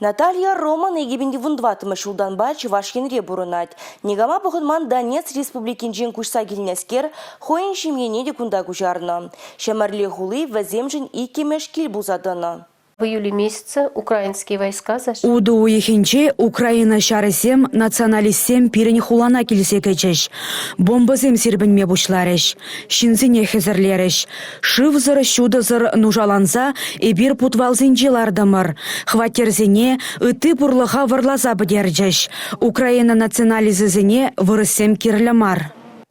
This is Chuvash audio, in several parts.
Наталья Роман 2014 ҫултанпа Чӑваш Енре пурӑнать. Никама пӑхӑнман Донецк Республикинчен куҫса килнӗскер хӑйӗн ҫемйине те кунта куҫарнӑ. Ҫӗмӗрле хули вӗсемшӗн иккӗмӗш кил пулса тӑнӑ. В июле месяце украинские войска зашли. Утӑ уйӑхӗнче Украина ҫарӗсем националистсем пирӗн хулана килсе кӗчӗҫ. Бомбӑсем сирпӗнме пуҫларӗҫ, ҫынсене хӗсӗрлерӗҫ. Шывсӑр, ҫутӑсӑр нушаланса эпир путвалсенче лартӑмӑр. Хваттерсене, ытти пурлӑха вӑрласа пӗтерчӗҫ. Украина националисчӗсене вырӑссем кирлӗ мар.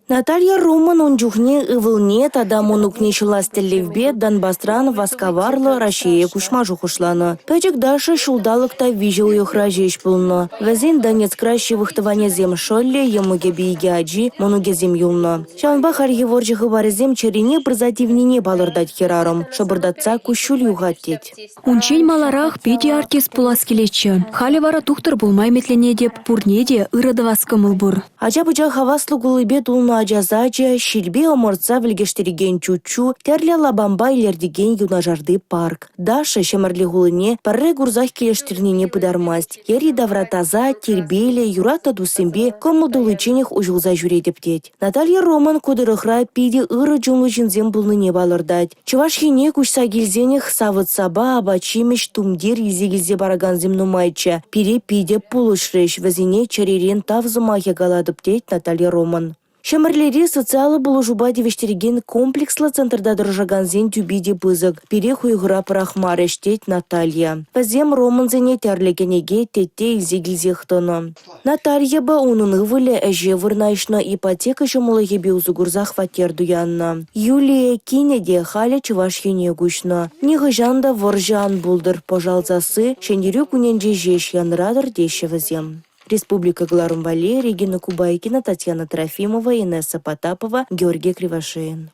Наталья Роман ун чухне ывӑлне тата мӑнукне ҫӑлас тӗллевпе Донбасран васкаварлӑ Раҫҫее куҫма шухӑшланӑ. Пӗчӗк Даша ҫулталӑк та 3 уйӑхра ҫеҫ пулнӑ. Вӗсен Донецкра ҫывӑх тӑванӗсем шӑллӗ, йӑмӑкӗпе икӗ ачи, мӑнукӗсем юлнӑ. Ҫавӑнпа хальхи вӑрҫӑ хыпарӗсем чӗрине пырса тивнине палӑртать хӗрарӑм. Шӑпӑртатса куҫҫуль юхать тет. Унччен маларах питӗ артист пулас килетчӗ. Халӗ вара тухтӑр пулма ӗмӗтленетӗп. Пурне те ырӑ тӑвас кӑмӑл пур. Ача-пӑча хаваслӑ куллипе тулнӑ ача сачӗ, ҫилпе ӑмӑртса вӗлкӗштерекен чуччу, тӗрлӗ лапампа илӗртекен юнашарти парк. Даша Ҫӗмӗрле хулине пӗрре курсах килӗштернине пытармасть. Йӗри-тавра таса, тирпейлӗ, юратнӑ туссемпе кӑмӑл туличченех уҫӑлса ҫӳретӗп тет. Наталья Роман ку тӑрӑхра питӗ ырӑ чунлӑ ҫынсем пулнине палӑртать. Чӑваш Ене куҫса килсенех савӑт-сапа, апат-ҫимӗҫ, тумтир илсе килсе паракансем нумайччӗ. Пире питӗ пулӑшрӗҫ, вӗсене чӗререн тав сӑмахӗ калатӑп, тет Наталья Роман. Ҫӗмӗрлери социаллӑ пулӑшупа тивӗҫтерекен комплекслӑ центрта тӑрӑшакансен тӳпи те пысӑк. Пире хуйхӑра пӑрахмарӗҫ, тет Наталья. Вӗсем Романсене тӗрлӗ кӗнеке, тетте илсе килсех тӑнӑ. Натальяпа унӑн ывӑлӗ ӗҫе вырнаҫнӑ, ипотека ҫӑмӑллӑхӗпе усӑ курса хваттер туяннӑ. Юлия кинӗ те халӗ Чӑваш Ене куҫнӑ. Нихӑҫан та вӑрҫӑ ан пултӑр, пӑшал сасси Ҫӗнтерӳ кунӗнче ҫеҫ янратӑр теҫҫӗ вӗсем. Республика кӑларӑм валли Регина Кубайкина, Татьяна Трофимова, Инесса Потапова, Георгий Кривошеин.